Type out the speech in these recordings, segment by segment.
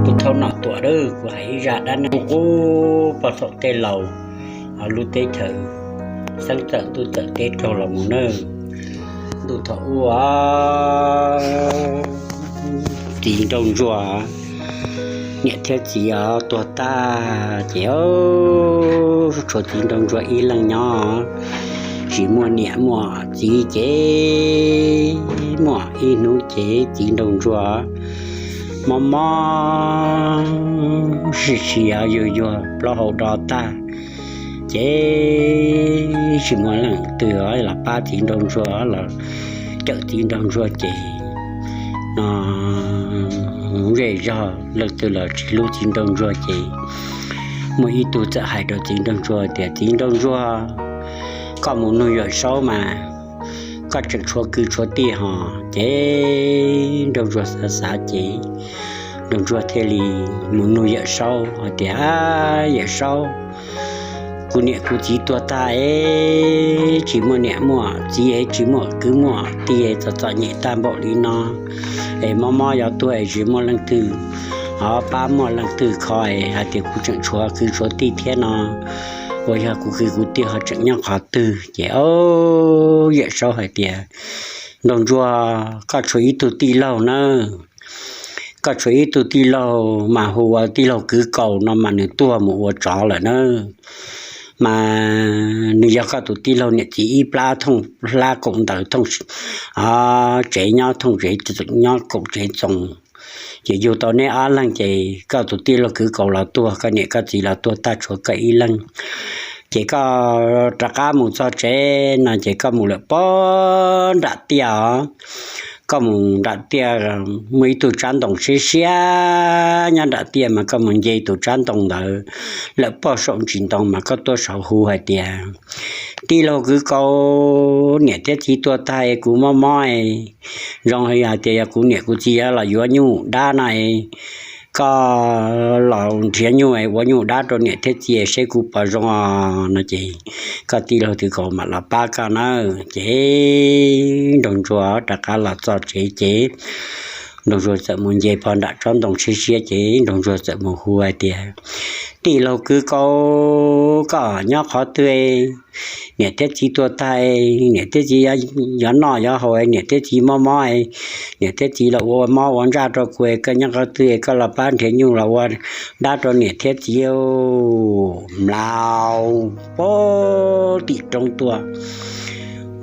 Tub Thaub Nom Tuam, kuv hais ib zaj dab neeg qub pog thaum tej laus, lub teb chaws xeeb txawm ntuj txawm teb raug los mus nawb. Ntuj thaum ub, txiv nraug ntsuag, niam thiab txiv os tuag tag ces tshuav txiv nraug ntsuag ib leeg nyob, tsis muaj niam muaj txiv ces muaj ib hnub ces txiv nraug ntsuag mob mob, sim sim yuag yuag plaub hau do tag, ces tsis muaj leej twg los pab txiv nraug ntsuag los cawm txiv nraug ntsuag ces no zej zog leej twg los tsis hlub txiv nraug ntsuag ces muaj ib tug txawm hais rau txiv nraug ntsuag tias, Txiv nraug ntsuag, koj mus nug Yawm Saub mas koj tseem tshuav kwv tshuav tij hos. Ces nraug ntsuag xav xav ces nraug ntsuag thiaj li mus nug Yawm Saub hais tias, Yawm Saub, kuv niam kuv txiv tuag tag es tsis muaj niam muaj txiv es tsis muaj kwv muaj tij es txom txom nyem tag npaum li no es mob mob yuav tuag es tsis muaj leej twg pab muaj leej twg kho es hais tias kuv tseem tshuav kwv tshuav tij thiab no, uas yog kuv kwv kuv tij ho tseem nyob qhov twg? Ces Yawm Saub hais tias, Nraug ntsuag, koj tshuav ib tug tij laug nawb. Koj tshuav ib tug tij laug mas hu ua tij laug Kwv Kaus no mas nws tuag mus ua tsov lawm nawb. Mas nws yog koj tus tij laug niam txiv ib plab thooj hlab kaum ntawv thooj tsev nyob thooj tsev nyob kaum tsev txoos. Ces yug tau neb ob leeg ces koj tus tij laug Kwv Kaus los tuag, koj niam koj txiv los tuag tag tshuav koj ib leeg. Ces koj rov qab mus txog tsev no ces koj mus lawm pog nram tiaj os. Koj mus nram tiaj muaj ib tug tsab ntoo siab siab nyob nram tiaj mas koj mus nce tus tsab ntoo ntawd lawm pog saum ntsis ntoo mas koj tuaj saud hu hais tias, Tij laug Kwv Kaus, niam thiab txiv tuag tag es kuv mob mob es zoo hais tias yog kuv niam kuv txiv los yuav nyuj dab no es koj los nrhiav nyuj ua nyuj dab rau niam thiab txiv seb kuv puas zoo os no ces koj tij laug Kwv Kaus mam los pab koj nawb. Ces nraug ntsuag rov qab los txog tsev ces nraug ntsuag txawm mus nce pog nram tsob ntoo siab siab ces nraug ntsuag txawm mus hu hais tias, Tij laug Kwv Kaus, koj nyob qhov twg? Niam thiab txiv tuag tag, niam thiab txiv yuav noj yuav haus, niam thiab txiv mob mob, niam thiab txiv los ua mob ua ntsaj rau kuv, koj nyob qhov twg koj los pab nrhiav nyuj los ua dab rau niam thiab txiv. Mlaus pog tim roob tuaj.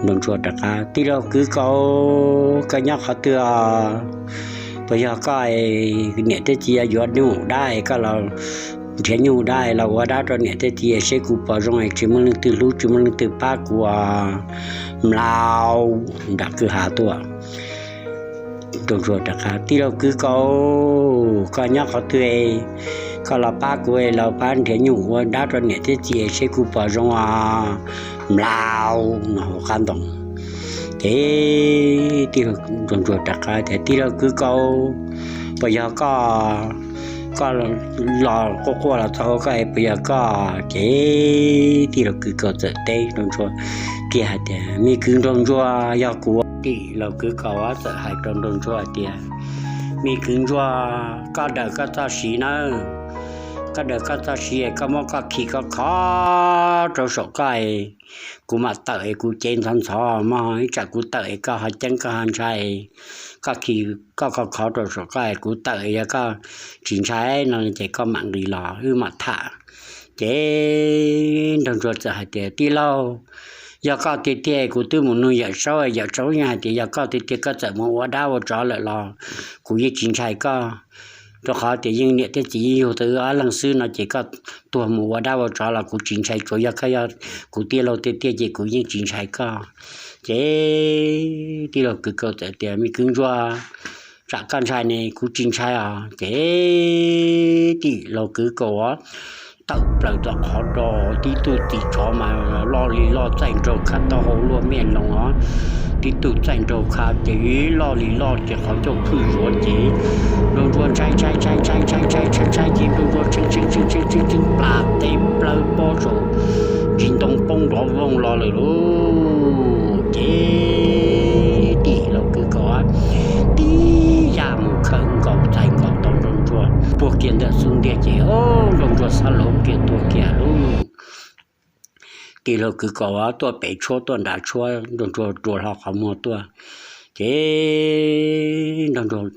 Nraug ntsuag rov qab, Tij laug Kwv Kaus, koj nyob qhov twg? Puas yog koj niam thiab txiv yuav nyuj dab es koj los nrhiav nyuj dab los ua dab rau niam thiab txiv seb kuv puas zoo es tsis muaj leej twg hlub tsis muaj leej twg pab kuv. Mlaus nram kwj ha tuaj. Nraug ntsuag rov qab, Tij laug Kwv Kaus, koj nyob qhov twg? Koj los pab kuv los pab nrhiav nyuj ua dab rau niam thiab txiv seb kuv puas zoo os. Mlaus no hauv qab ntoo. Ces nraug ntsuag rov qab tias, Tij laug Kwv Kaus, puas yog koj koj los quaj quaj los txog ua koj es puas yog koj? Ces tij laug Kwv Kaus txawm teb nraug ntsuag kiag hais tias, Me kwv nraug ntsuag, yog kuv. Tij laug Kwv Kaus txawm hais rau nraug ntsuag hais tias, Me kwv ntsuag, koj daws koj txoj siv nawb. Koj daws koj txoj siv, koj muab koj khi koj khov rau saum koj es kuv mam tawm es kuv cev ntxhov ntxhov mog, ib tsam kuv tawm es koj ho ceeb koj ho ntshai. Koj khi koj khov khov rau saum koj es kuv tawm es yog koj tsis ntshai no ces koj mam nqis los wb mam tham. Ces nraug ntsuag txawm hais tias, Tij laug, yog koj tiag tiag kuv twb mus nug Yawm Saub, Yawm Saub yeej hais tias yog koj tiag tiag koj txawm mus ua dab ua tsov lawm los kuv yeej tsis ntshai koj, rau qhov tias yeej niam thiab txiv yeej yug tau wb ob leeg xwb no ces koj tuag mus ua dab ua tsov los kuv tsis ntshai, tsuas yog koj yog kuv tij laug tiag tiag ces kuv yeej tsis ntshai koj. Ces tij laug Kwv Kaus txawm tias, Me kwv ntsuag, tsam koj ntshai ne kuv tsis ntshai os. Ces tij laug Kwv Kaus tawm plaws tom qhov ro, tib tug txiv tsov mas loj li loj txaij nraug kha taub hau luaj mej loo os, tib tug txaij nraug kha ces loj li loj ces qhov ncauj phwj zuav ces nraug ntsuag ntshai ntshai ntshai ntshai ntshai ntshai ntshai ntshai ces nraug ntsuag tshee tshee tshee tshee tshee plas tes plawv pob saum ntsis ntoo poob nrov voog los lawm lauj. Ces tij laug Kwv Kaus tib yam mus khawm nkaus txais nkaus tau nraug ntsuag puag Xub ntiag ces nraug ntsuag xav los kiag tuag kiag lauj. Tij laug kwv kaus tuaj pem tshuab tuaj nram tshuab, nraug ntsuag rua hlo qhov muag tuaj, ces nraug ntsuag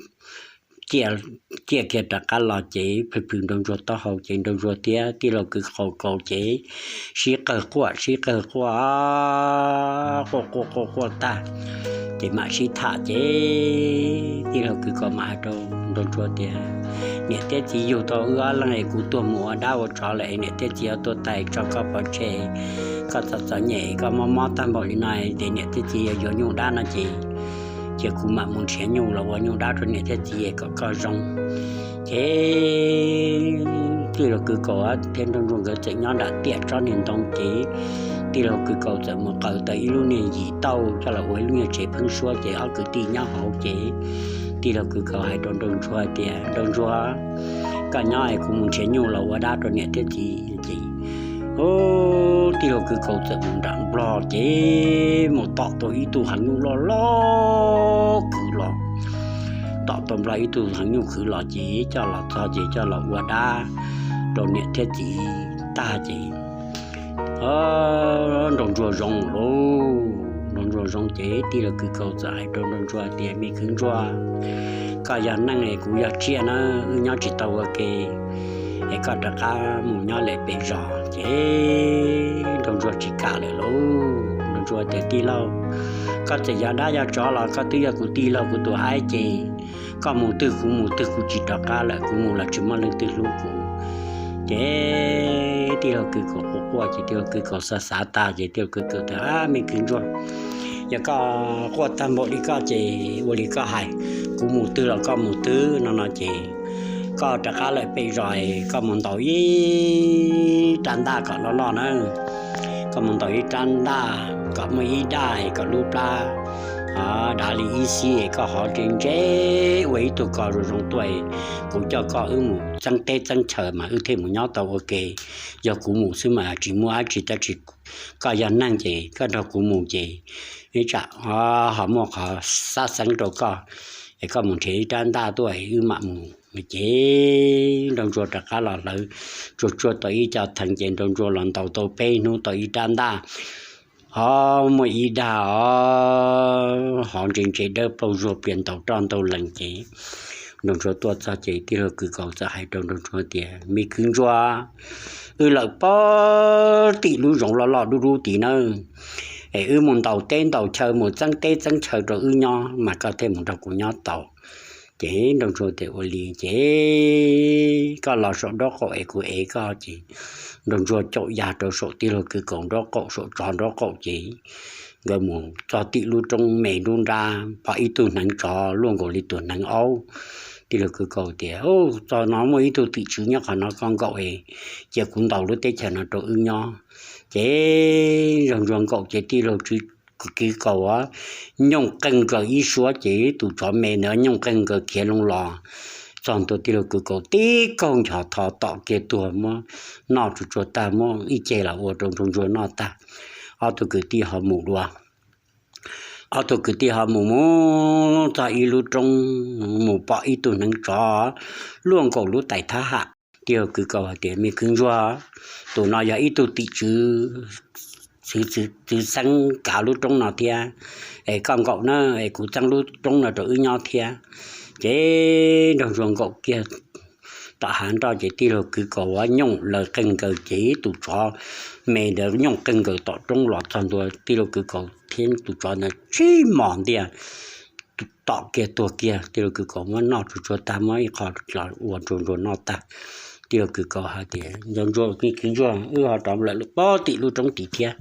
ciaj kiag rov qab los ces plhws plhws nraug ntsuag taub hau ces nraug ntsuag thiab tij laug kwv kaus ces sib qawg quaj sib qawg quaj, quaj quaj quaj quaj tag, ces mam sib tham ces tij laug kwv kaus mam hais rau nraug ntsuag tias, niam thiab txiv yug tau wb ob leeg es kuv tuag mus ua dab ua tsov lawm es niam thiab txiv yuav tuag tas tso koj pov tseg, koj txom txom nyem koj mob mob tag npaum li no ces niam thiab txiv yuav yuav nyuj dab no ces, ces kuv mam mus nrhiav nyuj los ua nyuj dab rau niam thiab txiv es kom koj zoo. Ces tij laug kwv kaus thiab nraug ntsuag nkawd txawm nyob nram tiaj tsob niag ntoo ces tij laug kwv kaus txawm mus qaws tau ib lub niag yim tauj coj los ua ib lub niag tsev pheeb suab ces ob kwv tij nyob hauv ces tij laug kwv kaus hais rau nraug ntsuag tias, nraug ntsuag, koj nyob es kuv mus nrhiav nyuj los ua dab rau niam thiab txiv ces tij laug kwv kaus txawm mus nram nplog ces mus tom tau ib tug heev nyuj loj loj khwv los. Tom tau nplog ib tug heev nyuj khwv los ces coj los txog ces coj los ua dab rau niam thiab txiv tag ces nraug ntsuag zoo lauj. Nraug ntsuag zoo ces tij laug kwv kaus txawm hais rau nraug ntsuag tias, me kwv ntsuag, koj yog neeg es kuv yog tsiaj na, wb nyob tsis tau ua ke es koj rov qab mus nyob lawm pem zos ces nraug ntsuag tsis kam lawm lauj. Nraug ntsuag tias, tij laug, koj txawm yog dab yog tsov los koj twb yog kuv tij laug kuv tus aib ces koj mus twg kuv mus twg, kuv tsis rov qab lawm, kuv mus los tsis muaj leej twg hlub kuv. Ces tij laug kwv kaus quaj quaj ces tij laug kwv kaus xav xav tas ces tij laug kwv kaus tias, me kwv ntsuag, yog koj quaj tag npaum li koj ces ua li koj hais, kuv mus twg los koj mus twg no no ces koj rov qab lawm pem zos koj mus ntaus ib rab ntaj kom loj loj na. Koj mus ntaus ib rab ntaj kom muaj ib daj kom lub plab dav li ib xib es koj hov ntse ntse ua ib tug ko zoo zoo tuaj, kuv coj koj wb mus txeeb teb txeeb chaw mas wb thiaj mus nyob tau ua ke. Yog kuv mus xwb mas tsis muaj dab tsi, tab sis koj yog neeg ces koj nrog kuv mus ces ib tsam ho muaj qhov xab xeeb rau koj es koj mus nrhiav ib rab ntaj tuaj wb mam mus. Ces nraug ntsuag rov qab los hlawv tsuag tsuag tau ib co theev ces nraug ntsuag los ntaus tau peb hnub tau ib rab ntaj, ho muaj ib dag os, hov ntse ntse dawb paug zuag plias ntaus roj ntaus lees ces nraug ntsuag tuaj txog ces tij laug kwv kaus txawm hais rau nraug ntsuag tias, me kwv ntsuag, wb lawm pog tim lub zoov loj loj dub dub tid nawb, es wb mus ntaus teb ntaus chaw mus txeeb teb txeeb chaw rau wb nyob mas koj thiaj mus nrog kuv nyob tau. Ces nraug ntsuag tias ua li ces koj los saum nraub qaum es kuv ev koj ces nraug ntsuag caum yas rau saum tij laug kwv kaus nraub qaum saum tsov nraub qaum ces nkawd mus txog tim lub roob me nruab nrab pom ib tug hneev tsov luaj nkaus li tus hneev aub. Tij laug kwv kaus tias, txog no muaj ib tug tim tswv nyob qhov no koj nkaum es cia kuv ntaus lub teb chaws no rau wb nyob. Ces nraug ntsuag nkaum ces tij laug kwv kaus nyooj qeeg nkaws ib suab ces tus tsov me ntawd nyooj qeeg nkaws khiav loo los txog ntua tij laug kwv kaus tib kaug nchos tho tom kiag tuag muab noj tsuag tsuag tag muab ib ceg los ua rau nraug ntsuag noj tag. Ob tug kwv tij ho mus dua. Ob tug kwv tij ho mus mus txog ib lub roob mus pom ib tug hneev tsov luaj nkaus lub tais thab ham. Tij laug kwv kaus hais tias, me kwv ntsuag, tus no yog ib tug tim tswv, txwv xeeb kav lub roob no thiab, es koj nkaum na es kuv txeeb lub roob no rau wb nyob thiab. Ces nraug ntsuag nkaum kiag tom hav nroj ces tij laug kwv kaus nyooj laws qeeg nkaws ces tus tsov me ntawd nyooj qeeg nkaws tom roob los txog ntua tij laug kwv kaus thiab tus tsov ntawd sib mos ntiag tom kiag tuag kiag. Tij laug kwv kaus muab noj tsuag tsuag tag muab ib qho los ua nraug ntsuag noj tag. Tij laug kwv kaus hais tias, nraug ntsuag, kwv ntsuag, wb ho rov lawm pog tim lub roob tid thiab.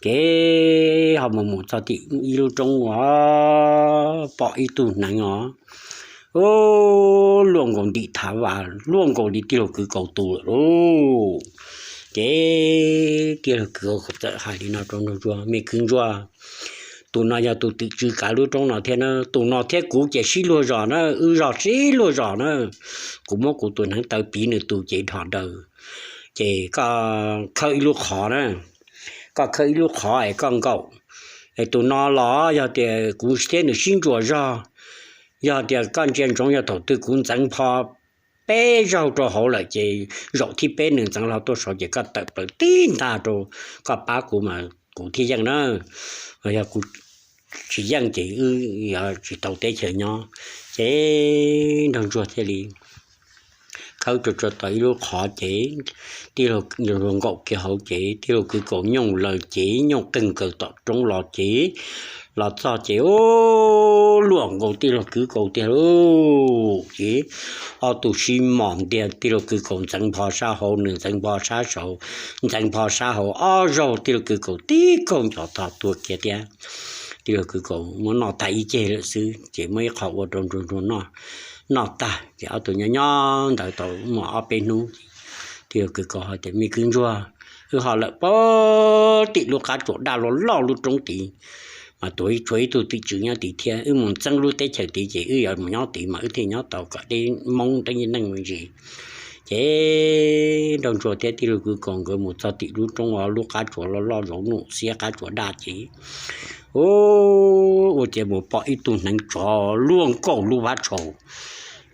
Ces ho mus mus txog tim ib lub roob uas pom ib tug hneev os, luaj nkaus ntim thav vas luaj nkaus li tij laug kwv kaus tus lawm lauj. Ces tij laug kwv kaus txawm hais li no rau nraug ntsuag, me kwv ntsuag, tus no yog tus tim tswv kav lub roob no thiab na, tus no thiab kuv ces sib luag zos na, wb zog sib luag zos na. Kuv muab kuv tus hneev taw piv nws tus ces dhos daws, ces koj khawb ib lub qhov na, koj khawb ib lub qhov es koj nkaum. Es tus no los yog tias kuv thiab nws sib ntsuas zog, yog tias koj ntsia ntsoov yog thaum twg kuv ntxeev pho peb zaug rau hauv lawm ces zaum thib peb nws ntxeev hlo tuaj saud ces koj tawm plaws tib ntag rau koj pab kuv mas kuv thiaj yeej na. Yog kuv tsis yeej ces wb yuav tsis tau teb chaws nyob. Ces Nraug Ntsuag thiaj li khawb rau tau ib lub qhov ces tij laug nkaum kiag hauv ces tij laug kwv kaus nyooj lawm ces nyooj qeeg nkaus tom roob los ces los txog ces ub, luaj nkaus tij laug kwv kaus tiag lauj. Ces ob tug sib mom ntiag, tij laug kwv kaus ntxeev npho sab hauv, nws ntxeev npho sab saud, ntxeev npho sab hauv, ob zaug tij laug kwv kaus tib kaug nchos tog tuag kiag thiab. Tij laug kwv kaus muab noj tag ib ceg lawm xwb ces muab ib qho ua rau Nraug Ntsuag noj. Noj tag ces ob tug nyob nyob ntawd tau muaj ob peb hnub, tij laug kwv kaus hais tias, Me kwv Ntsuag, wb ho lawm puag tim lub qab tsuas daj loj loj lub roob tid, mas tuav tshuav ib tug tim tswv nyob tid thiab, wb mus txeeb lub teb chaws tid ces wb yuav mus nyob tid mas wb thiaj nyob tau kom deb Hmoob deb neeg me ntsis. Ces Nraug Ntsuag thiab tij laug kwv kaus nkawd mus txog tim lub roob, lub qab tsuas loj loj zoov nuj xiab qab tsuas daj ces, ub, ua ciav mus pom ib tug hneev tsov luaj nkaus lub vab tshaus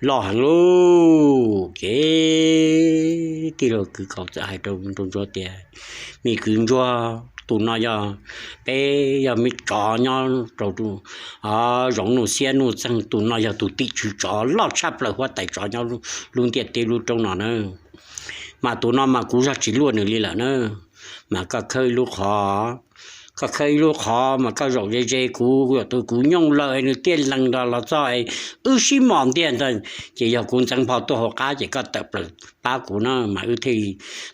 loj heev lauj. Ces tij laug kwv kaus txawm hais rau Nraug Ntsuag tias, Me kwv Ntsuag, tus no yog, peb yog me tsov nyob rau zoov nuj xiab nuj txeeg, tus no yog tus tim tswv tsov loj tshaj plaws, huab tais tsov nyob lub ntiaj teb lub roob no na. Mas tus no mas kuv zog tsis luaj nws li lawm na. Mas koj khawb ib lub qhov, koj khawb ib lub qhov mas koj zaum ze ze kuv, yog tus kuv nyooj lawm nws tiaj lees nrog los txog es wb sib mos ntiag ntag, ces yog kuv ntxeev npho tuaj hauv qab ces koj tawm plaws pab kuv na mas wb thiaj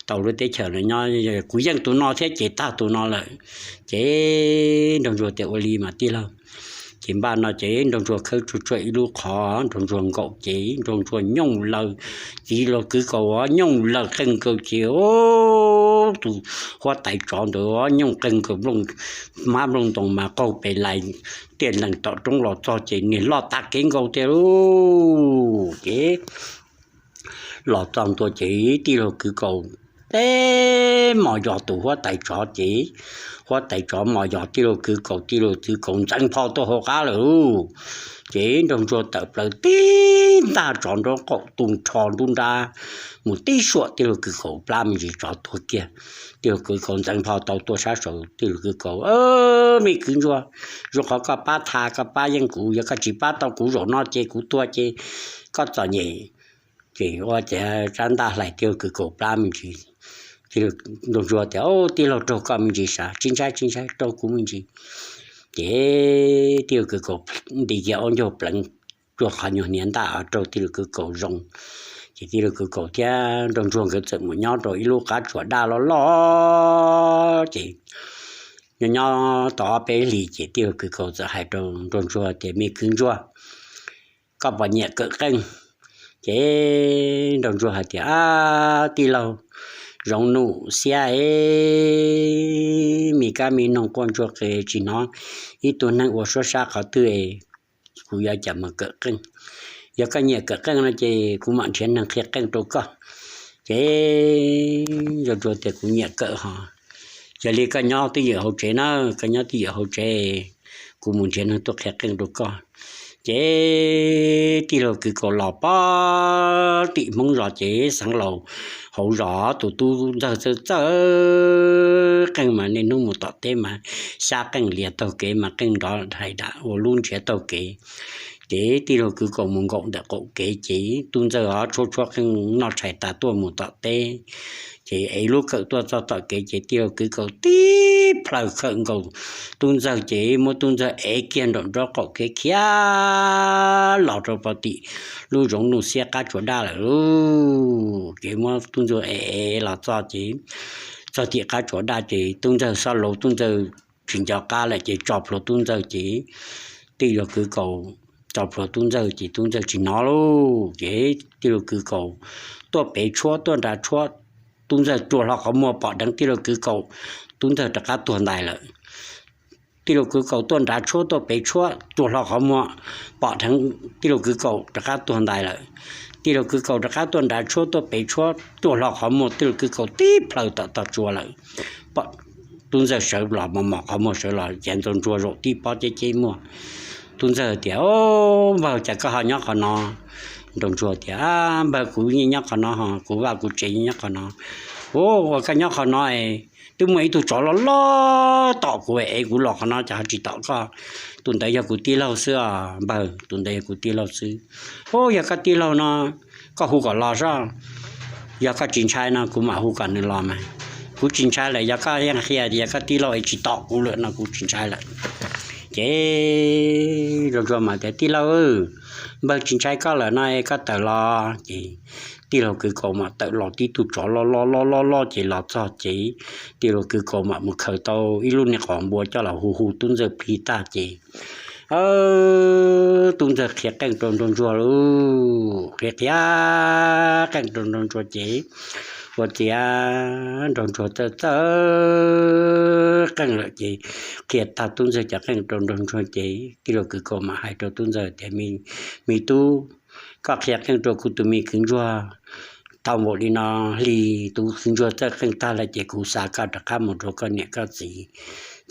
tau lub teb chaws no nyob. Kuv yeej tus no thiab ces tag tus no lawm. Ces Nraug Ntsuag tias, Ua li mas tij laug. Ces npaj no ces Nraug Ntsuag khawb tsuag tsuag ib lub qhov, Nraug Ntsuag nkaum ces Nraug Ntsuag nyooj laws, tij laug kwv kaus nyooj laws qeeg nkaus ces tus huab tais tsov ntawd nyooj qeeg nkaus, hmab nplooj ntoo mas qaug pes lais tiaj lees tom roob los txog ces niag loj tag kev nkaus tiag lauj. Ces los txog ntua ces tij laug kwv kaus teb mos yos tus huab tais tsov ces huab tais tsov mos yos tij laug kwv kaus, tij laug kwv kaus ntxeev npho tuaj hauv qab lawm lauj. Ces Nraug Ntsuag tawm plaws tib ntag tsov nraub qaum tu nrho nruab nrab mus tib suam tij laug kwv kaus plab me ntsis tsov tuag kiag. Tij laug kwv kaus ntxeev npho tau tuaj sab saud, tij laug kwv kaus, Me kwv Ntsuag, zoo qhov koj pab tha, koj pab yeej kuv, yog koj tsis pab tau kuv zaum no ces kuv tuag ces koj txom nyem. Ces ua ciav tsab ntaj hlais tij laug kwv kaus plab me ntsis. Nraug Ntsuag tias, Tij laug, raug koj me ntsis sav, tsis ntshai tsis ntshai, raug kuv me ntsis. Ces tij laug kwv kaus nti kiag aub ncaug pleev cuag qhov nyuag hniav ntaj raug tij laug kwv kaus zoo. Ces tij laug kwv kaus thiab Nraug Ntsuag nkawd txawm mus nyob rau ib lub qab tsuas daj loj loj ces nyob nyob tau ob peb hlis ces tij laug kwv kaus txawm hais rau Nraug Ntsuag tias, Me kwv Ntsuag, koj puas nyiam kawm qeej? Ces Nraug Ntsuag hais tias, Ab tij laug, zoov nuj xiab es me kab me noog quaj ntsuag qis tsis hnov ib tug neeg ua suab sab qhov twg, kuv yuav cas mus kawm qeej. Yog koj nyiam kawm qeej no ces kuv mam nrhiav neeg qhia qeej rau koj. Ces Nraug Ntsuag tias, Kuv nyiam kawm hos. Yog li koj nyob twj ywm hauv tsev na, koj nyob twj ywm hauv tsev, kuv mus nrhiav neeg tuaj qhia qeej rau koj. Ces tij laug kwv kaus los pog tim Hmoob zos ces xeev laus hauv zos tus tub ntxawg txawj txawj qeej mas niaj hnub mus tom teb mas xyab qeej lias taug kev mas qeej nrov hais dam ua lub ntsiav taug kev. Ces tij laug kwv kaus mus nkaum ntawm qaum kev ces tub ntxawg ho tshuab tshuab qeej noj tshais tas tuaj mus tom teb. Ces ev lub kawm tuaj txog tom kev ces tij laug kwv kaus tib plhaw khawm nkaus tub ntxawg ces muab tub ntxawg ev kiag nraum nraub qaum kev khiav los rau pog tim lub zoov nuj xiab qab tsuas daj lawm lauj. Ces muab tub ntxawg ev ev los txog ces txog tim qab tsuas daj ces tub ntxawg xob lauv, tub ntxawg tsis nco qab lawm ces tso plhuav tub ntxawg ces tij laug kwv kaus tso plhuav tub ntxawg ces tub ntxawg tsis hnov lauj. Ces tij laug kwv kaus tuaj pem tshuab tuaj nrad tshuab, tub ntxawg rua hlo qhov muag pom dheev tij laug kwv kaus, tub ntxawg rov qab tuag ntais lawm. Tij laug kwv kaus tuaj nrad tshuab tuaj pem tshuab rua hlo qhov muag pom dheev tij laug kwv kaus rov qab tuag ntais lawm. Tij laug kwv kaus rov qab tuaj nrad tshuab tuaj pem tshuab rua hlo qhov muag tij laug kwv kaus tib plhaw tom tog tsua lawm. Tub ntxawg sawv los mos mos qhov muag sawv los ces Nraug Ntsuag zaum tib pob ceb ceb muag. Tub ntxawg tias, Npawg, cas koj ho nyob qhov no? Nraug ntsuag tias, Npawg, kuv yeej nyob qhov no ho, kuv vaj kuv tsev yeej nyob qhov no. Ua, ua koj nyob qhov no es twb muaj ib tug tsov loj loj tom kuv es kuv los qhov no ces ho tsis tom koj. Tus ntawd yog kuv tij laug xwb os npawg, tus ntawd yog kuv tij laug xwb. Ua, yog koj tij laug no koj hu kom los soj. Yog koj tsis ntshai no kuv mam hu kom nws los mas. Kuv tsis ntshai lawm, yog koj yeej qhia tias yog koj tij laug es tsis tom kuv lawm no kuv tsis ntshai lawm. Ces nraug ntsuag mas tias, Tij laug, npawg tsis ntshai koj lawm no koj tawm los. Ces tij laug kwv kaus mam tawm los, tib tug tsov loj loj loj loj loj ces los txog ces tij laug kwv kaus mam mus khaws tau ib lub niag qos npua coj los hu hu tub ntxawg plig tag ces tub ntxawg qhia qeej rau nraug ntsuag lauj, qhia qhia qeej rau nraug ntsuag ces ua ciav nraug ntsuag txawj txawj qeej lawm ces qhia tag tub ntxawg cov qeej rau nraug ntsuag ces tij laug kwv kaus mam hais rau tub ntxawg tias, Me tub, koj qhia qeej rau kuv tus me kwv ntsuag tau npaum li no, hli tus kwv ntsuag txawj qeej tag lawm ces kuv xa koj rov qab mus rau koj niam koj txiv.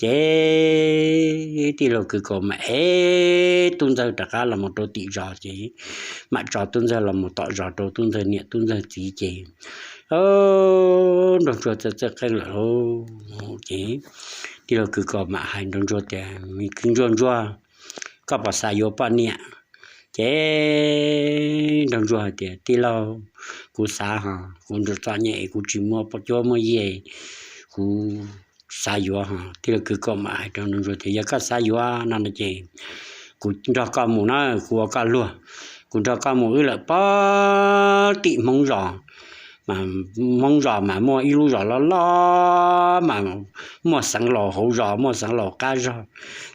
Ces tij laug kwv kaus mam ev tub ntxawg rov qab los mus rau tim zos ces mam tso tub ntxawg los mus tom zos rau tub ntxawg niam tub ntxawg txiv ces nraug ntsuag txawj txawj qeej lawm lauj. Ces tij laug kwv kaus mam hais nraug ntsuag tias, Me kwv ntsuag ntsuag, koj puas xav yuav poj niam? Ces nraug ntsuag hais tias, Tij laug, kuv xav ho, kuv txom nyem kuv tsis muaj cuab muaj yig, kuv xav yuav ho. Tij laug kwv kaus mam hais rau nraug ntsuag tias, Yog koj xav yuav no no ces kuv nrog koj mus na, kuv ua koj luag, kuv nrog koj mus wb lawm pog tim Hmoob zos. Hmoob zos mas muaj ib lub zos loj loj mas muaj xeev laus hauv zos, muaj xeev laus qab zos.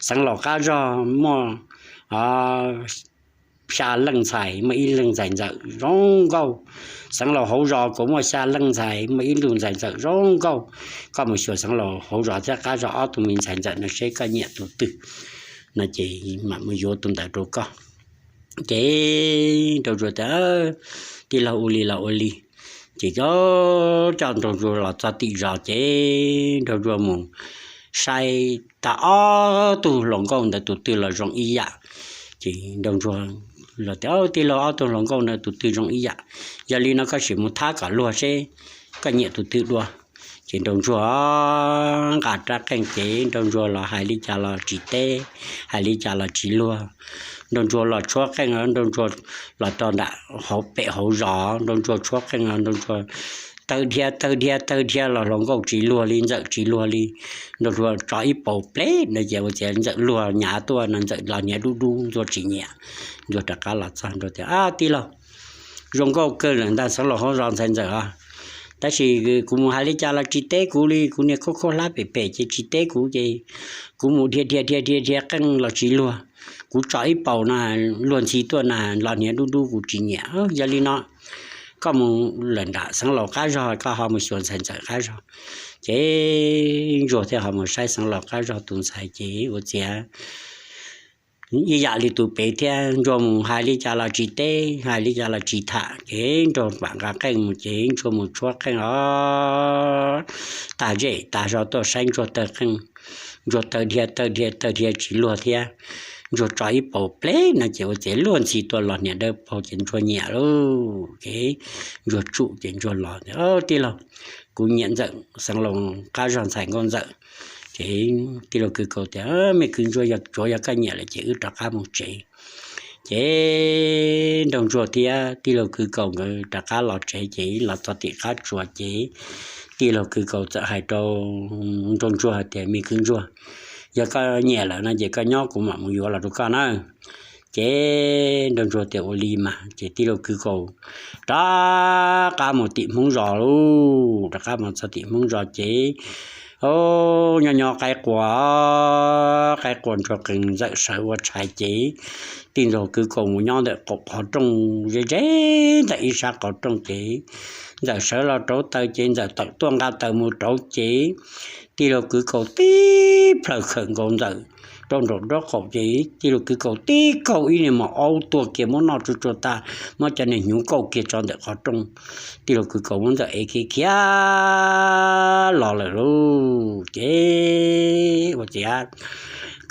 Xeev laus qab zos muaj xya leej ntxhais, muaj ib leeg ntxhais ntxawm zoo nkauj. Xeev laus hauv zos kuj muaj xya leej ntxhais, muaj ib tug ntxhais ntxawm zoo nkauj. Koj mus xyuas xeev laus hauv zos thiab qab zos ob tug me ntxhais ntxawm no seb koj nyiam tus twg no ces mam mus yuav tus ntawd rau koj. Ces nraug ntsuag tias, Tij laug, ua li los ua li. Ces coj nraug ntsuag los txog tim zos ces nraug ntsuag mus saib tag ob tug hluas nkauj ntawd tus twg los zoo ib yam. Ces nraug ntsuag los tias, Tij laug, ob tug hluas nkauj ntawd tus twg zoo ib yam? Yog li no koj sim mus thab kom luag seb koj nyiam tus twg dua. Ces nraug ntsuag nqa rab qeej ces nraug ntsuag los hais li cas los tsis teb, hais li cas los tsis luag. Nraug ntsuag los tshuab qeej, nraug ntsuag los rau nram hauv pem hauv zos, nraug ntsuag tshuab qeej, nraug ntsuag tawg dhia tawg dhia tawg dhia los hluas nkauj tsis luag li, ntxawm tsis luag li. Nraug ntsuag tso ib paus pleb no ces ua ciav ntxawm luag nyav tuaj no, ntxawm los hniav dub dub, ntsuag tsis nyiam. Ntsuag rov qab los txog ntsuag tias, Tij laug, zoo nkauj kawg lawm ntag xeev laus hauv zos ntxhais ntxawm os. Tab sis kuv mus hais li cas los tsis teb kuv li, kuv niag khaub khaub hlab pem pem ces tsis teb kuv ces kuv mus dhia dhia dhia dhia dhia qeej los tsis luag. Kuv tso ib paus na, luag ntxhi tuaj na, los hniav dub dub kuv tsis nyiam. Yog li no koj mus lawm nram xeev laus qab zog, koj ho mus xyuas ntxhais ntxawm qab zog. Ces ntsuag thiaj ho mus saib xeev laus qab zog tus ntxhais ces ua ciav ib yam li tus pem thiab, ntsuag mus hais li cas los tsis teb, hais li cas los tsis tham. Ces ntsuag mam nqa qeej mus ces ntsuag mus tshuab qeej os, tag zej tag zog tuaj saib ntsuag tawg qeej. Ntsuag tawg dhia tawg dhia tawg dhia tsis luag thiab. Ntsuag tso ib paus pleb no ces ua ciav luag ntxhi tuaj los hniav dawb paug ces ntsuag nyiam lauj. Ces ntsuag tsum ces ntsuag los, Tij laug, kuv nyiam ntxawm xeev laus qab zog ntxhais nkauj ntxawm. Ces tij laug kwv kaus tias, Me kwv ntsuag, yog tsuav yog koj nyiam lawm ces wb rov qab mus tsev. Ces nraug ntsuag thiab tij laug kwv kaus nkawd rov qab los tsev ces los txog tim qab tsuas ces tij laug kwv kaus txawm hais rau nraug ntsuag hais tias, Me kwv ntsuag, yog koj nyiam lawm no ces koj nyob kuv mam mus yuav los rau koj na. Ces nraug ntsuag tias, Ua li mas. Ces tij laug kwv kaus rov qab mus tim Hmoob zos lauj. Rov qab mus txog tim Hmoob zos ces nyob nyob qaib qua, qaib qua ntsuag qees ntxawm sawv ua tshais ces tij laug kwv kaus mus nyob ntawm qaum qhov rooj, ze ze ntawm ib sab qhov rooj ces ntxawm sawv los rauv taws ces ntxawm tawm tuaj nqa taws mus rauv ces tij laug kwv kaus tib plhaws khawm nkaus ntxawm rau nraum nraub qaum ces tij laug kwv kaus tib kaug ib niag mos aub tuag kiag muab noj tsuag tsuag tag, muab cov niag hnyuv kauj kiag tso ntawm qhov rooj. Tij laug kwv kaus muab ntxawm ev khiav khiav los lawm lauj. Ces ua ciav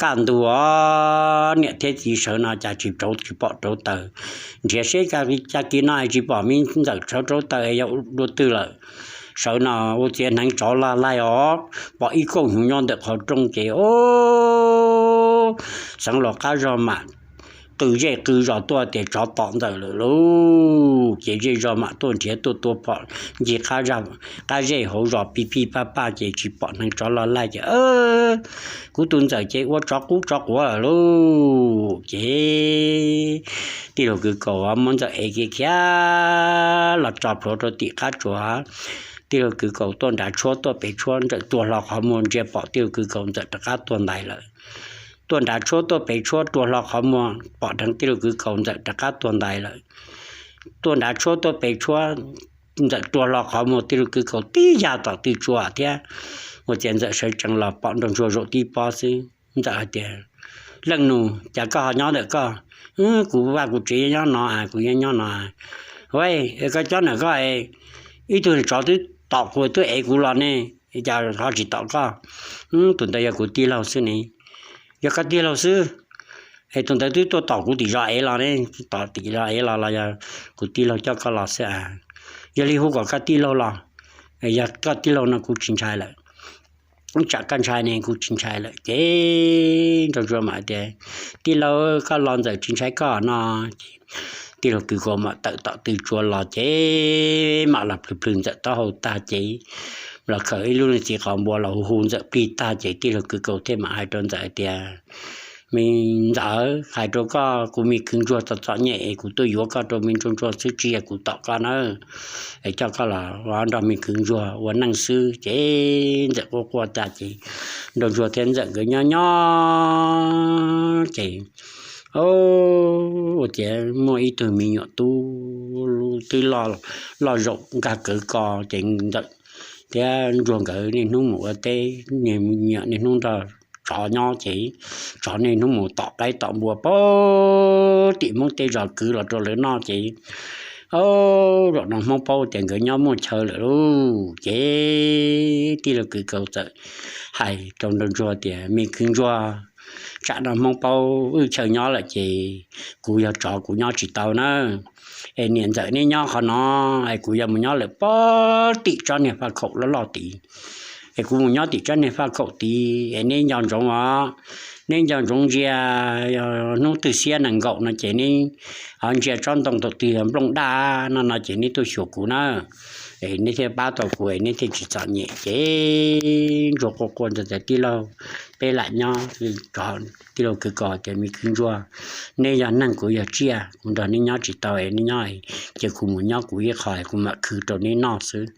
kaj ntug, niam thiab txiv sawv no cas tsis rauv, tsis pom rauv taws. Nrhiav seb cas kiag no tsis pom me ntxawm sawv rauv taws, yog dua twg lawm. Sawv no ua ciav hneev tsov lag laig os, pom ib kauj hnyuv nyob ntawm qhov rooj ces o, xeev laus qab zog mam qw zej qw zos tuaj tias tsov tom ntxawm lawm lauj. Ces zej zog mam tuaj nrhiav tuaj tua phom ncig qab zej hauv zos pij pij paj paj ces tsis pom hneev tsov lag laig ces kuv tus ntxawm ces ua tsov qub tsov quav lawm lauj. Ces tij laug Kwv Kaus muab ntxawm ev kiag khiav los tso plhuav rau tim qab tsuas. Tij laug Kwv Kaus tuaj nrad tshuab tuaj pem tshuab, ntxawm rua hlo qhov muag ntsia pom tij laug Kwv Kaus ntxawm rov qab tuag ntais lawm. Tuaj nrad tshuab tuaj pem tshuab rua hlo qhov muag pom dheev tij laug Kwv Kaus ntxawm rov qab tuag ntais lawm. Tuaj nrad tshuab tuaj pem tshuab, ntxawm rua hlo qhov muag tij laug Kwv Kaus tib yag tom tw tsua thiab. Ua ciav ntxawm sawv tsees los pom nraug ntsuag zaum tib pob xwb. Ntxawm hais tias, Leej nus, cas koj ho nyob ntawm koj? Kuv vaj kuv tsev nyob no, kuv nyob no. Koj nyob ntawm koj, ib tug tsov twb tom kuv, twb ev kuv los ne, cas ho tsis tom koj? Tus ntawd yog kuv tij laug xwb ne. Yog koj tij laug xwb, es tus ntawd twb tuaj tom kuv tim zos ev los ne, tom tim zos ev los los yog kuv tij laug coj koj los xwb a. Yog li hu kom koj tij laug los. Yog koj tij laug no kuv tsis ntshai lawm. Tsam koj ntshai ne kuv tsis ntshai lawm. Ces nraug ntsuag mam tias, Tij laug, koj los ntxawm tsis ntshai koj no. Tij laug Kwv Kaus mam tawm tom tw tsua los ces mam los plhws plhws ntxawm taub hau tag ces los khawm ib lub niag txiv qos npua los hu hu ntxawm plig tag ces tij laug Kwv Kaus thiaj mam hais rau ntxawm tias, Me ntxawm, hais rau koj, kuv me kwv ntsuag txom txom nyem es kuv tuaj yuav koj rau me nraug ntsuag xwb, tsis yog kuv tom koj nawb. Es coj koj los nrog me kwv ntsuag ua neej xwb. Ces ntxawm quaj quaj tag ces nraug ntsuag thiab ntxawm nkawd nyob nyob ces ua ciav muaj ib tug me nyuam tub twb loj zaum nkag kawv ko ces ntxawm thiab ntsuag nkawd niaj hnub mus ua teb, niaj hnub nrog tsov nyob ces tsov niaj hnub mus tom qaib tom npua pag tim Hmoob tej zos kwv los rau lawv noj ces zaum no Hmoob paub tias nkawd nyob muaj chaw lawm lauj. Ces tij laug Kwv Kaus txawm hais rau nraug ntsuag tias, Me kwv ntsuag, tsam no Hmoob paub wb chaw nyob lawm ces kuv yog tsov kuv nyob tsis tau nawb. Es niam ntxawm neb nyob qhov no, es kuv yuav mus nyob lawm pag tim tsob niag faj khaum loj loj tid. Es kuv mus nyob tim tsob niag faj khaum tid es neb nco ntsoov os, neb nco ntsoov ntsia, hnub twg xiab nees nkaum no ces neb ntsia tsob ntoo thaum twg yog nplooj daj no no ces neb tuaj xyuas kuv na, es neb thiaj pab tau kuv es neb thiaj tsis txom nyem. Ces ntsuag quaj quaj ntxawm tias, Tij laug, peb lam nyob, tij laug Kwv Kaus tias, Me kwv ntsuag, neb yog neeg kuv yog tsiaj, kuv nrog neb nyob tsis tau es neb nyob, ces kuv mus nyob kuv ib qho kuv mam khwv rau neb noj xwb.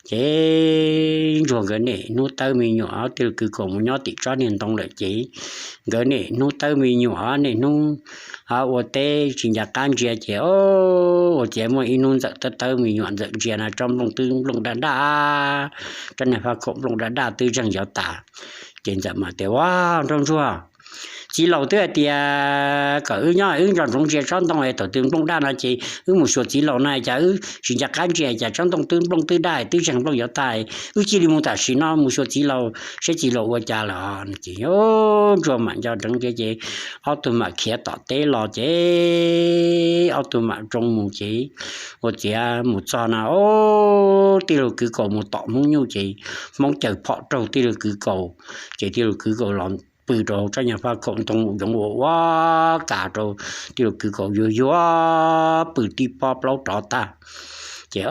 Ces ntsuag nkawd niaj hnub tawb me nyuam, tij laug Kwv Kaus mus nyob tim tsob niag ntoo lawm ces nkawd niaj hnub tawb me nyuam, niaj hnub ua teb tsis nco qab ntsia ces ua ciav muaj ib hnub ntxawm tawb tawb me nyuam ntxawm ntsia na tsob nplooj twb nplooj daj daj, tsob niag faj khaum nplooj daj daj twb zeeg yuav tas. Ces ntxawm mam tias, Ua, nraug ntsuag, txiv laus twb hais tias kom wb nyob wb nco ntsoov ntsia tsob ntoo es thaum twg nplooj daj no ces wb mus xyuas txiv laus no, cas wb tsis nco qab ntsia cas tsob ntoo twb nplooj twb daj twb zeeg nplooj yuav tas, wb cia li mus tam sim no mus xyuas txiv laus saib txiv laus ua cas lawm. Ces ntsuag mam nco ntsoov ntsia ces ob tug mam khiav tom teb los ces ob tug mam tsoo mus ces ua ciav mus txog na, tij laug Kwv Kaus mus tom Hmoob nyuj ces Hmoob caws phom raug tij laug Kwv Kaus, ces tij laug Kwv Kaus los pw rau tsob niag faj khaum ntoo yoov ua ua kas rau tij laug Kwv Kaus yuag yuag pw tib pob plaub rov tag. Ces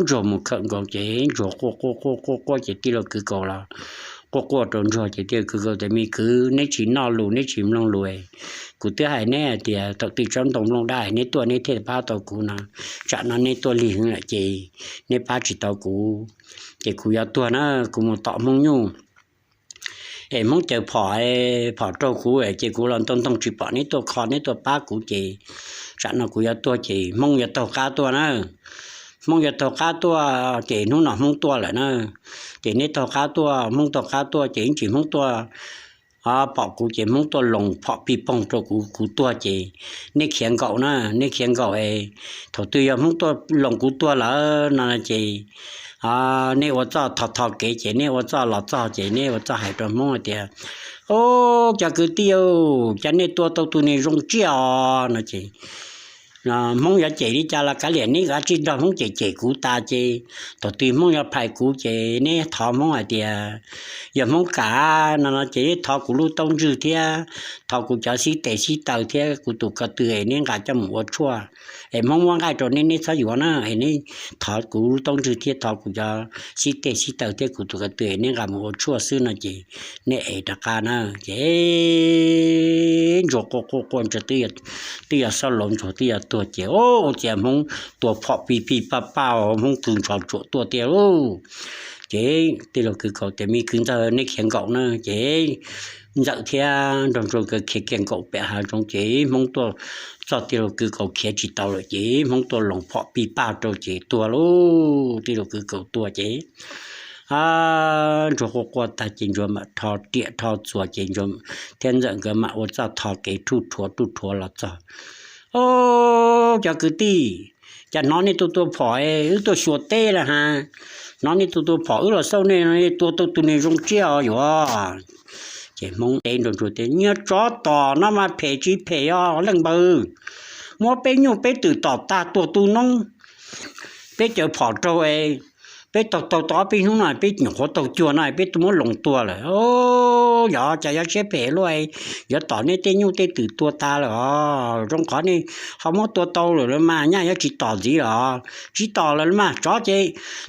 ntsuag mus khawm nkaus ces ntsuag quaj quaj quaj quaj quaj ces tij laug Kwv Kaus los quaj quaj rau ntsuag ces tij laug Kwv Kaus tias, Me kwv, neb tsis noj lus neb tsis mloog lus, kuv twb hais neb hais tias thaum twg tsob ntoo nplooj daj neb tuaj neb thiaj pab tau kuv no, tsam no neb tuaj lig heev lawm ces neb pab tsis tau kuv, ces kuv yuav tuag na, kuv mus tom Hmoob nyuj es Hmoob caws phom, phom raug kuv ces kuv los ntoo ntoo tsis pom neb tuaj kho neb tuaj pab kuv ces tsam no kuv yuav tuag ces Hmoob yuav taug qab tuaj na. Hmoob yuav taug qab tuaj ces hnub no Hmoob tuaj lawm na. Ces neb taug qab tuaj, Hmoob taug qab tuaj ces ib tsam Hmoob tuaj pom kuv ces Hmoob tuaj loos phom pij poog rau kuv, kuv tuag ces nej khiav nkaum na, nej khiav nkaum es thaum twg yog Hmoob tuaj loos kuv tuag lawm no ces nej ua txuj thov thov kev ces nej ua txuj los txog ces nej ua txuj hais rau Hmoob hais tias, Au, cov kwv tij, cas nej tua tau tus niag zoo tsiaj os no ces Hmoob yuav cem li cas los kav liam, neb kav tsij nrog Hmoob cem cem kuv tas ces thaum twg Hmoob yuav phais kuv ces neb thov Hmoob hais tias yog Hmoob kam no no ces neb thov kuv lub taub ntswg thiab thov kuv cov xib tes xib taw thiab kuv tus ko tw es neb nqa coj mus ua tshuaj es Hmoob muab nqaij rau neb, neb txhob yuav na, es neb thov kuv lub taub ntswg thiab thov kuv cov xib tes xib taw thiab kuv tus ko tw es neb nqa mus ua tshuaj xwb no ces neb ev rov qab na. Ces Ntsuag quaj quaj quaj ntsuag twb yog xab laus ntsuag twb yog tuag ces ua cas Hmoob tua phom pij pij paj paj, Hmoob tw ntshov tsuam tuaj tiag lauj. Ces tij laug Kwv Kaus tias, Me kwv ntxawg, neb khiav nkaum na. Ces Ntxawm thiab Nraug Ntsuag nkawd khiav kiag nkaum pem hav zoov ces Hmoob tuaj txog, tij laug Kwv Kaus khiav tsis tau lawm ces Hmoob tuaj loos phom pij paj rau ces tuag lauj. Tij laug Kwv Kaus tuag ces Ntsuag quaj quaj tag ces Ntsuag mam rho riam rho txuas ces Ntsuag thiab Ntxawm nkawd mam ua txuj thov kev ruj rhuav ruj rhuav los txog. Au, cov kwv tij, cas hnov nej tua tua phom, wb tuaj xyuas teb lawm ha, hnov nej tua tua phom wb los xauj nej, tua tau tus niag zoo tsiaj os yuav. Ces Hmoob teb Nraug Ntsuag tias, Niag tsov tom no mas phem tsis phem os leej npawg, muab peb nyuj peb twm tom tag tuag tu noob, peb caws phom raug, peb taug taug tau ob peb hnub no peb nyuam qhuav taug cuag no peb twb muab loos tuag lawm. Yog cas yuav siab phem luaj, yuav tom nej tej nyuj tej twm tua tas lawm os. Zoo qhov nej ho muab tua tau lawm los mas nyaj yuav tsis tom ntxiv los, tsis tom lawm los mas tsov ces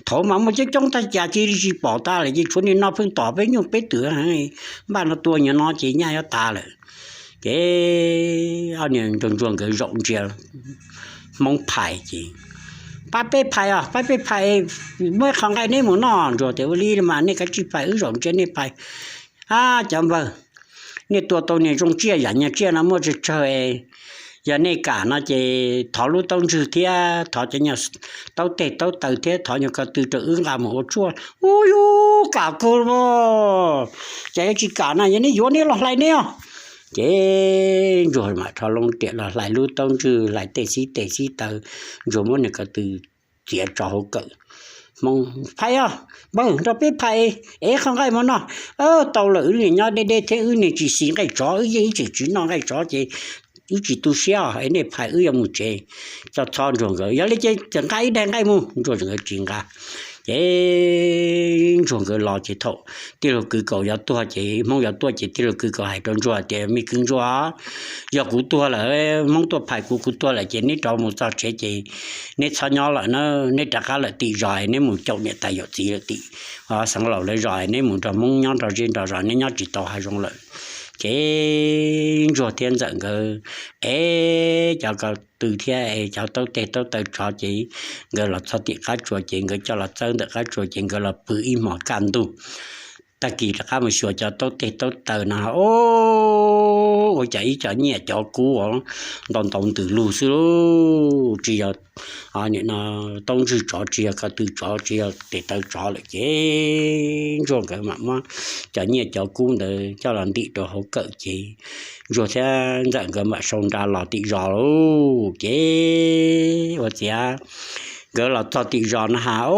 thaum mas muaj coob coob tag cas cia li tsis pom tas lawm ces tshuav niag no pheej tom peb nyuj peb twm. Npaj no tua nyuag no ces nyaj yuav tas lawm. Ces ob niag Nraug Ntsuag nkawd zaum ntsia Hmoob phais ces, Pab peb phais os, pab peb phais, muab ib qho nqaij neb mus noj. Ntsuag tias, Ua li mas nej kav tsij phais, wb zaum ntsia nej phais. Ab, cov npawg, nej tua tau niag zoo tsiaj yam niag tsiaj no muaj tsawg tsawg, yog nej kam no ces thov lub taub ntswg thiab thov cov nyuag taub teg taub taw thiab thov nyuag ko tw rau wb nqa mus ua tshuaj. Ub, yus kam kawg los, ces yuav tsis kam na, yog neb yuav neb los hlais neb os. Ces Ntsuag mam rho loo riam los hlais lub taub ntswg, hlais tej xib tes xib taw, Ntsuag muab niag ko tw txiav tso hauv kawm. Hmoob phais os, npawg nrog peb phais, ev qho nqaij mus noj. Tau lawm, wb niag nyob deb deb thiab wb niag tsis xis nqaij tsov, wb yeej ib txwm tsis noj nqaij tsov ces wb tsis tu siab os, es nej phais wb yuav mus tsev. Txhob txhob, Ntsuag nkawd, Yog li ces txawm nqa ib daig nqaij mus. Ntsuag nkawd tsis nqa. Ces Ntsuag nkawd los ces thaum tij laug Kwv Kaus yuav tuag ces Hmoob yuav tuaj ces tij laug Kwv Kaus hais rau Ntsuag tias, Me kwv Ntsuag, yog kuv tuag lawm, Hmoob tuaj phais kuv, kuv tuag lawm ces neb rov mus txog tsev ces neb txhob nyob lawm na, neb rov qab lawm tim zos, neb mus caum niam tais yawm txiv lawm tim Xeev Laus lawv zos, neb mus nrog Hmoob nyob nrog zej nrog zos, neb nyob tsis tau hav zoov lawm. Ces Ntsuag thiab Ntxawm nkawd ev cov ko tw thiab cov taub teg taub taw tsov ces nkawd los txog tim qab tsuas ces nkawd coj los txawb ntawm qab tsuas ces nkawd los pw ib hmos kaj ntug. Tag kis rov qab mus xyuas cov taub teg taub taw no, o, ua cas ib co nyiaj cov kub ntau ntau ntws lug xwb lauj, tsis yog taub ntswg tsov, tsis yog ko tw tsov, tsis yog tes taw tsov lawm ces Ntsuag nkawd mam muab cov nyiaj cov kub ntawd coj los ntim rau hauv kawm ces Ntsuag thiab Ntxawm nkawd mam sau nra los tim zos lauj. Ces ua ciav nkawd los txog tim zos no ha, o,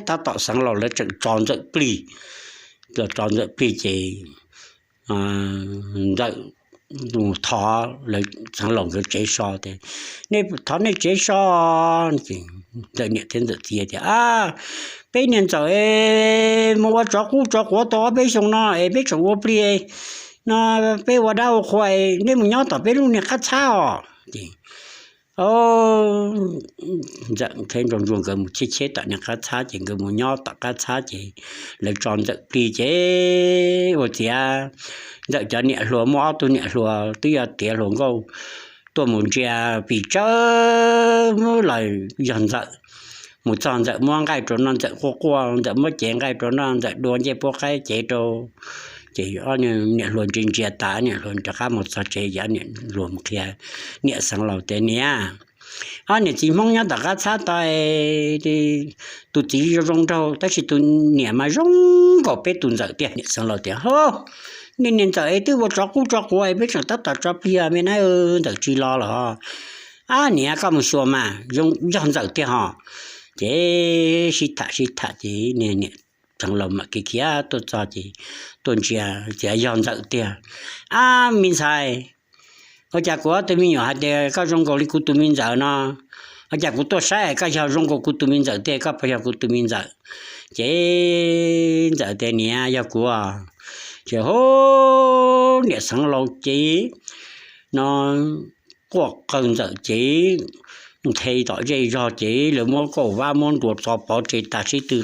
tab tom Xeev Laus lawv tseem tso Ntxawm plig, los tso Ntxawm plig ces Ntxawm mus thov lawv Xeev Laus nkawd tsev so tias, Nej thov nej tsev so. Ntxawm niam thiab Ntxawm txiv tias, Peb niag Ntxawm mus ua tsov qub tsov quav tau ob peb xyoo no es peb tseem ua plig no, peb ua dab ua qhua, nej mus nyob tom peb lub niag qab txhab os. Ntxawm thiab Nraug Ntsuag nkawd mus cheb cheb tom niag qab txhab ces nkawd mus nyob tom qab txhab ces lawv tso Ntxawm plig ces ua ciav Ntxawm cov niam hluas, muaj ob tug niam hluas twb yog tiav hluas nkauj tuaj mus ntsia pis tsawb los yog Ntxawm. Mus txog Ntxawm muab nqaij rau noj, Ntxawm quaj quaj, Ntxawm muab cev nqaij rau noj, Ntxawm dua ncej puab qaib cev rau. Ces ob niam hluas ntsia ntsia tas, niam hluas rov qab mus txog tsev, ces niam hluas mus qhia niam Xeev Laus tias, Niam, ob niam txiv Hmoob nyob tom qab txhab tod, tus txiv zoo zoo nraug tab sis tus niam mas zoo nkaus peb tus Ntxawm tiag. Niam Xeev Laus tias, Hub, Niag niam ntxawm es twb ua tsov qub tsov quav, peb tseem tab tom tso pliag me na, ntxawm tsis los los. Ab niam, koj mus xyuas mas, yog ntxawm tiag hos. Ces sib tham sib tham ces niag niam Xeev Laus mam khiav khiav tuaj txog ces tuaj ntsia, tias yog ntxawm tiag. Ab me ntxhais, ua cas kuv ob tug me nyuam hais tias koj zoo nkaus li kuv tus me ntxawm no, ua cas kuv tuaj saib koj yog zoo nkaus kuv tus me ntxawm tiag, koj puas yog kuv tus me ntxawm? Ces ntxawm tias niam, yog kuv. Ces hub, niam Xeev Laus ces no quaj qw ntxawm ces nthe tom zej zog ces lawv muab kauj vab muab nruas txo pov tseg tag, sib tw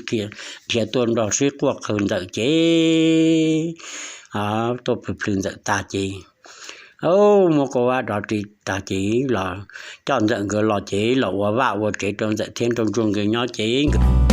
qhia tuaj nrog sib quaj qw ntxawm ces tuaj plhws plhws ntxawm tag ces muab kauj vab rov ris tag ces los coj ntxawm nkawd los ces los ua vaj ua tsev rau ntxawm thiab nraug ntsuag nkawd nyob ces